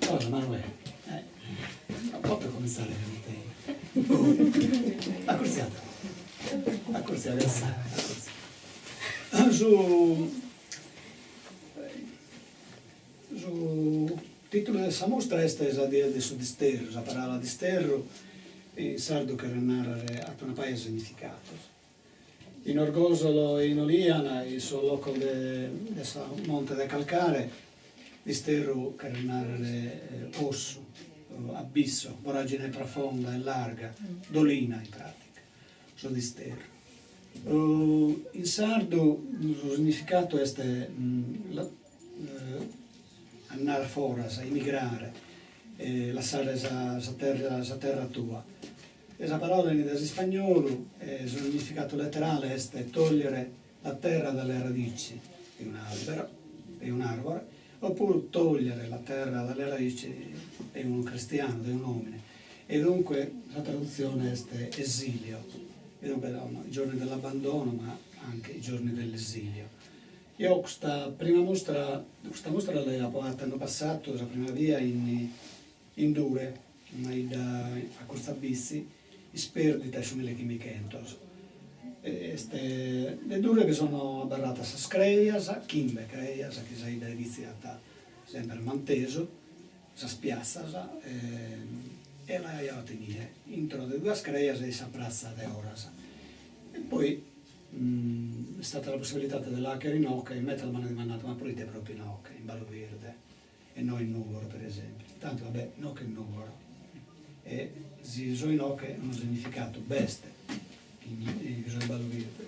Cosa Manuel, eh, non poto comintzare cun te. Acurtziat, acurtzia, acurtzia. Su Su tìtulu de sa mustra est Sa die de su disterru, sa paràula disterru in sardu cheret nàrrere at una paja 'e significados. In Orgòsolo e in Olìana, in sos locos de de su Monte de Calcare, disterru cheret nàrrere ossu, abisso, voragine profonda e larga, dolina in pràtica, su disterru. In sardu su significadu est andare a foras, emigrare, lassare sa sa terra sa terra tua. E sa parola 'enit dae s'ispagnolu e su significatu letterale est togliere la terra dalle radici di un albero, de un'arbore, oppuru togliere la terra dalle radici de unu cristianu, de un'omine. E dunque sa tradutzione est esilio, e dunque i giorni dell'abbandono ma anche i giorni dell'esilio. Eo custa prima mustra, custa mustra l'apo fata annu passatu, sa prima bia in in Dure, una 'idda a curtzu a Bitzi, isperdita in su millechimbichentos. Est de Dure bi sono abarratas sas crejas, chimbe crejas chi sa 'idda 'e Bitzi at semper mantesu, sas piatzas, e l'aia fata inie, intro de duas crejas e in sa pratza de oras. E poi Est stata la possibilidade de la 'achere inoche, in medas m'ant dimandadu, ma proite propriu inoche, in Balu Virde, e no in Nùgoro per esempiu, tantu va bè, inoche est Nùgoro, e si so inoche unu significadu b'est chi so in Balu Virde.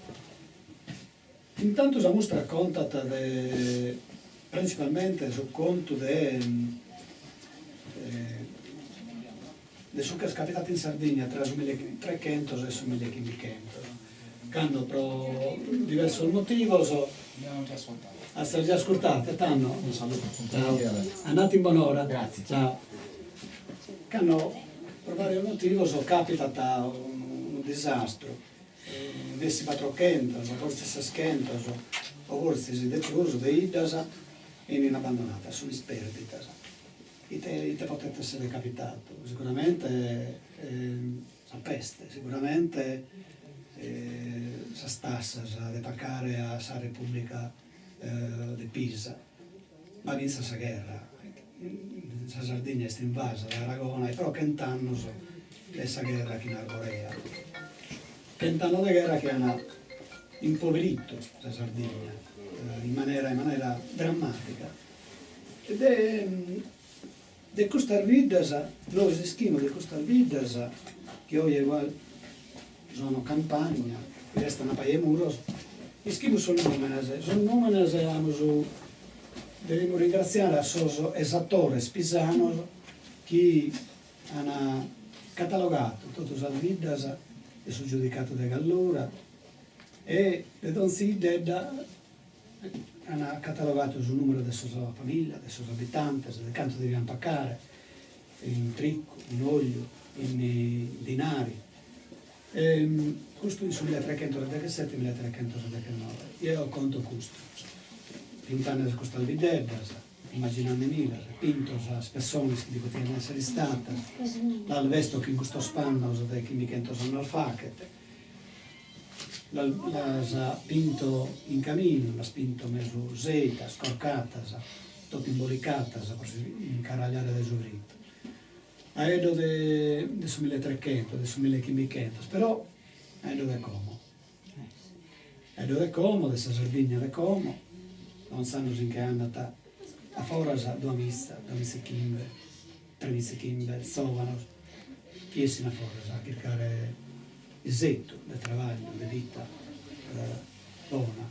Intantu sa mustra contat de printzipalmente su contu de de su chi est capitadu in Sardigna tra su milletrechentos e su millechimbichentos, cando pro diversos motivos As già ascurtadu e tando ciao andate in bonora ciao cando pro varios motivos capitat unu disastru nessi batrochentos fortzis seschentos o fortzis de prus de 'iddas 'enin abbandonadas sun isperdidas Ite ite potet essere capitadu? Sicuramente sa peste, sicuramente sas tassas de pacare a sa Repubblica de Pisa, ma fintzas sa gherra, sa Sardigna est invasa dae Aragona e pro chent'annos b'est sa gherra chin Arborea, chent'annos de gherra chi an impoveritu sa Sardigna in manera in manera drammatica De de custas biddas, nois ischimus de custas biddas chi oje sono campagna, chi restan una paja 'e muros, ischimus sos nùmenes, sos nùmenes amus devimus ringratziare a sos esatores pisanos chi an catalogadu totu sas biddas de su giudicadu de Gallura e de donzi 'iddedda An catalogadu su numeru de sas familias, de sos abitantes, de cantu devian pacare in tricu, in ogliu, in dinari. E custu in su milletrechentos e milletrechentos e deghennoe. Jeo conto custu, pintande custas biddeddas, immaginandemilas, pinto sas pessones chi bi potian essere istadas, las besto chin custos pannos de chimbichentos annos fachet Las pinto in caminu, las pinto mesu seitas, corcatas, totu imbolicatas pro si incarragliare dae su fritu. Faeddo de de su milletrechentos, de su millechimbichentos, però faeddo de como. Faeddo de como, de sa Sardigna de como, onz'annu si nche andat a foras duamiza, duamiza e chimbe, tremiza e chimbe zovanos chi essin a foras a chircare isetu de trabagliu, de vita bona.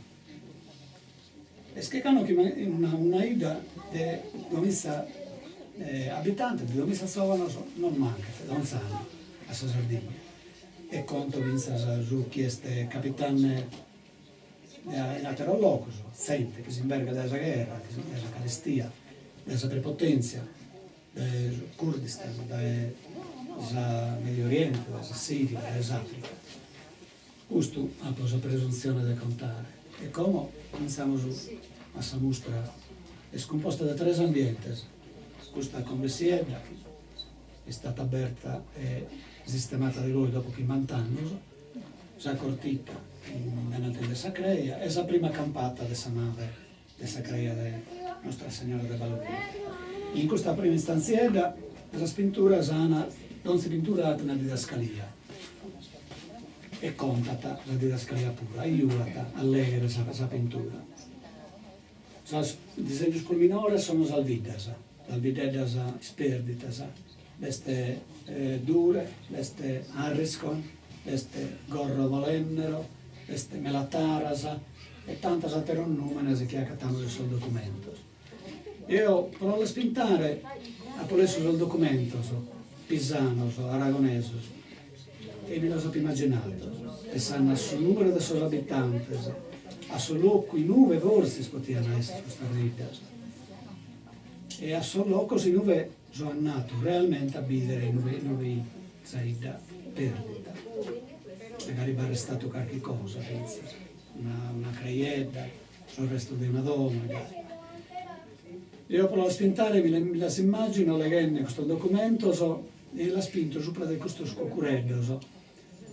Est che cando chi una una 'idda de duamiza abitantes, de duamiza zovanos non mancat donz'annu a sa Sardigna e conto fintzas su chi est capitande in ateros locos, zente chi s'imbergat dae sa gherra, dae sa carestia, dae sa prepotèntzia dae su Kurdistan, dae sa Medio Oriente, dae sa Siria, dae s'Africa. Custu apo sa presuntzione de contare. E como cumentzamus a sa mustra, est cumposta de tres ambientes. Custa cumbessiedda chi est istada aberta e sistemata de goi dopo chimbant'annos, sa cortita in dainanti de sa creja e sa prima campata de sa nave de sa creja de Nostra Segnora de Baluverde. In custa prima istantziedda sas pinturas an, donzi pintura at una didascalia e contat sa didascalia puru, ajuat a lèghere sa pintura. Sos disegnos prus minores sono sas biddas, sas biddeddas ispèrditas, b'est Dure, b'est Arriscon, b'est Gorro Volennero, b'est Melataras e tantos àteros nùmenes chi agatamus in sos documentos. Eo pro las pintare apo lessu sos documentos pisanos, aragonesos e mi los apo immaginados, pessande a su nùmeru de sos abitantes, a su locu in ue fortzis potian esser custas biddas e a sos locos in ue so andadu realmente a bìdere in ue in ue fit sa 'idda pèrdida. Magari b'at restadu carchi cosa fintzas, una una crejedda, sos restos de una domo e gai. Eo pro las pintare mi las immagino leghende custos documentos E las pinto supra de custos cucureddos,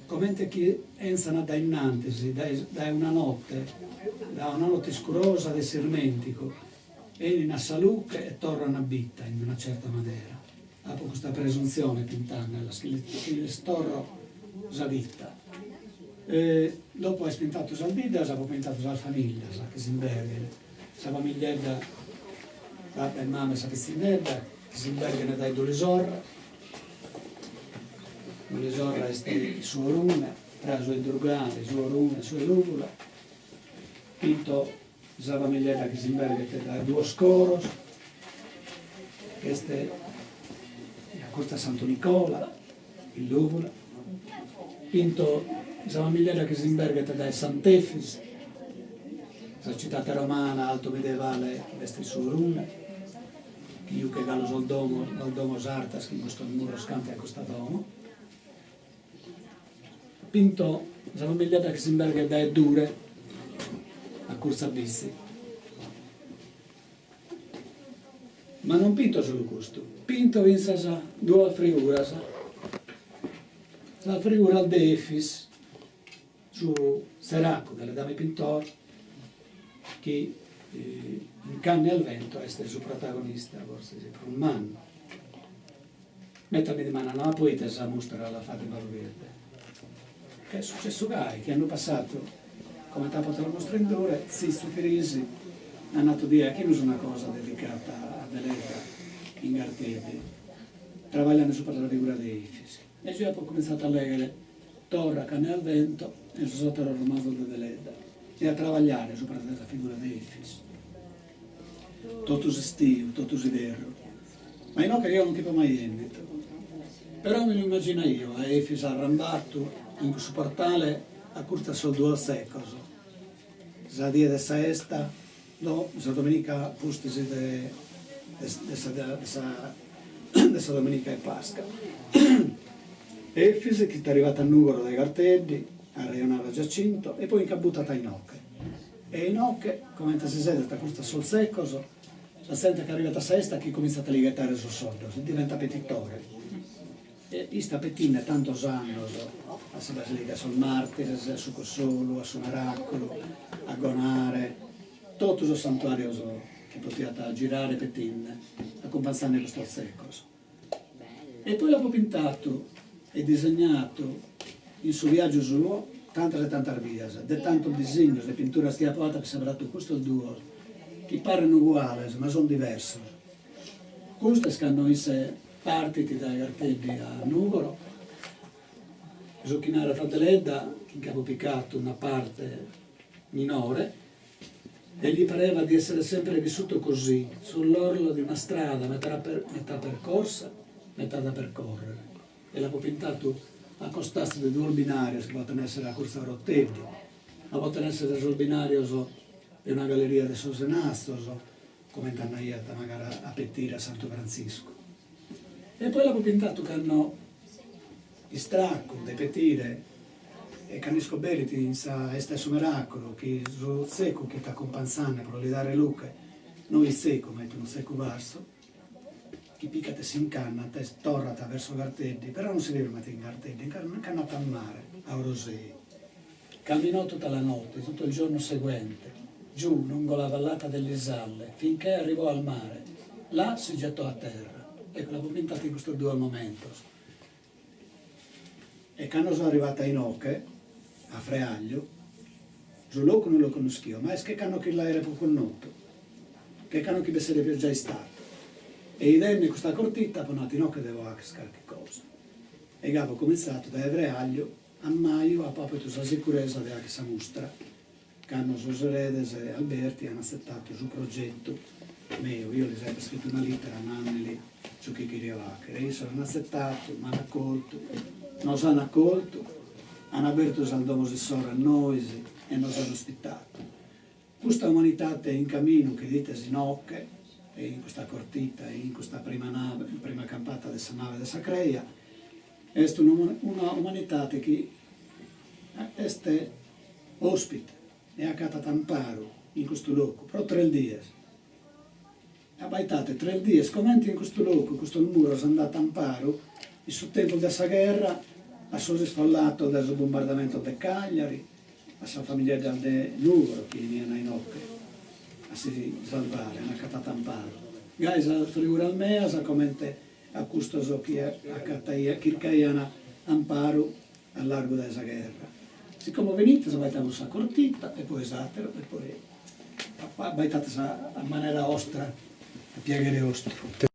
comente chi 'enzan dae innantis, dae dae una notte, dae una notte iscurosa de s'irmenticu, 'enin a sa luche e torran a bita in una certa manera. Apo custa presuntzione pintandelas, chi chi lis torro sa vita. E dopo aer pintatu sas biddas apo pintatu sas familias chi s'imberghen, sa familiedda, babbu e mama e sa pitzinnedda, chi s'imberghene dae Dulisorra, Dulisorra est su Orune, tra su 'e Durgali, su Orune, su 'e Lùvula, pinto sa familiedda chi s'imberghet dae Duos Coros, chi est a curtzu a Santu Nicola, in Lùvula, pinto sa familiedda chi s'imberghet dae Sant'Efis, sa citate romana alto medievale chi b'est in su Orune, chi juchet galu sos domos, sas domos artas chin custos muros cante a custa domo. Pinto sa familiedda chi s'imberghet dae Dure a curtzu a Bitzi. Ma non pinto solu custu, pinto fintzas duas friguras, sas friguras de Efis, su tzeracu de Deledda Pintor, chi in Canne al vento est su protagonista fortzis prus mannu. Meta mi dimandan, ma poite sa mustra l'as fata in Baluverde? Ca est sucessu gai, chi annu passatu, comente apo fatu sa mustra in Dure, Tzitzu Pirisi at natu die, 'achimus una cosa dedicata a Deledda in Garteddi, trabagliande supra sa figura de Efis. E già apo cumintzatu a leghere Torra, Canne al vento e sos àteros romanzos de Deledda e a trabagliare supra de sa figura de Efis. Totu s'istiu, totu s'iberru. Ma inoghe eo non ch'ipo mai 'ennidu. Però mi lu immaginaio a Efis arrambatu in cussu portale a curtzu a sos duos tzecos, sa die de sa 'esta, no, sa dominica pustis de de sa de sa de sa dominica 'e Pasca. Efis chi est arrivatu a Nùgoro dae Garteddi, a arrejonare a Giacinto e poi nch'abbutat a inoghe. E inoghe, comente si sedet a curtzu a sos tzecos, sa zente chi arrivat a sa 'esta chi comintzat a li ghetare sos soddos, diventat petitore. E istat petinde tantos annos a sa Basilica 'e sos Martires, a su Cossolu, a su Meraculu, a Gonare, totu sos santuarios chi potiat girare petinde, acumpanzende custos tzecos. E poi l'apo pintatu e disegnatu in su viàgiu suo tantas e tantas bias, de tantos disignos e pinturas chi apo 'atu apo seberatu custos duos, chi parren uguales ma son diversos. Custu est cando isse partit dae Garteddi a Nùgoro, su chi narat Deledda, chi nch'apo picatu una parte minore, E gli pareva di essere sempre vissuto così, sull'orlo di una strada metà metà percorsa, metà da percorrere. E l'apo pintatu a costazu de duos binàrios chi poten èssere a curtzu a Oroteddi, ma poten èssere sos binàrios de una galleria de sos Enastos, comente andaiat magari a petire a Santu Frantziscu. E poi l'apo pintatu cando istracu de petire e cando iscoberit in sa 'esta 'e su meraculu chi su tzecu chi 'it acumpanzande pro li dare luche no 'it tzecu ma 'it unu tzecu farsu. chi picat e s'incannat e torrat verso Garteddi, però non si firmat in Garteddi, nch'andat a mare, a Orosei. Camminò tutta la notte, tutto il giorno seguente, giù lungo la vallata dell'Isalle, finché arrivò al mare. Là si gettò a terra. Ecco, l'apo pintata in custos duos momentos. E cando so arrivata inoche, a Freagliu, su locu non lu connoschio, ma est che cando chi l'aerepo connotu, che cando chi b'esserepo già istatu. E 'idende custa cortita apo natu inoche devo 'acher carchi cosa. E gai apo comintzatu dae Freagliu a maju apo apitu sa sicuresa de 'acher sa mustra, cando sos eredes Alberti an atzetatu su progetu meu, io lis apo iscritu una litera nandeli su chi cherio 'acher e issos an atzetatu, m'an acoltu, nos an acoltu, an abertu sas domos issoro a nois e nos an ospitatu. Custa umanidade in caminu chi 'idites inoche e in custa cortita e in custa prima nave, prima campata de sa nave de sa creja, est una umanidade chi est ospite e acatat amparu in custu locu pro tres dies. Abaitate tres dies comente in custu locu custos muros an datu amparu in su tempus de sa gherra a sos isfollatos dae sos bombardamentos de Cagliari, a sas familieddas de Nugoro chi 'enian a inoche a si salvare, an acatatu amparu. Gai sas friguras meas comente a custos chi acataian chircaian amparu a largu dae sa gherra. Si como finimus abaitamus sa cortita e poi s'ateru e poi abaitade a manera 'ostra, a piaghere 'ostru.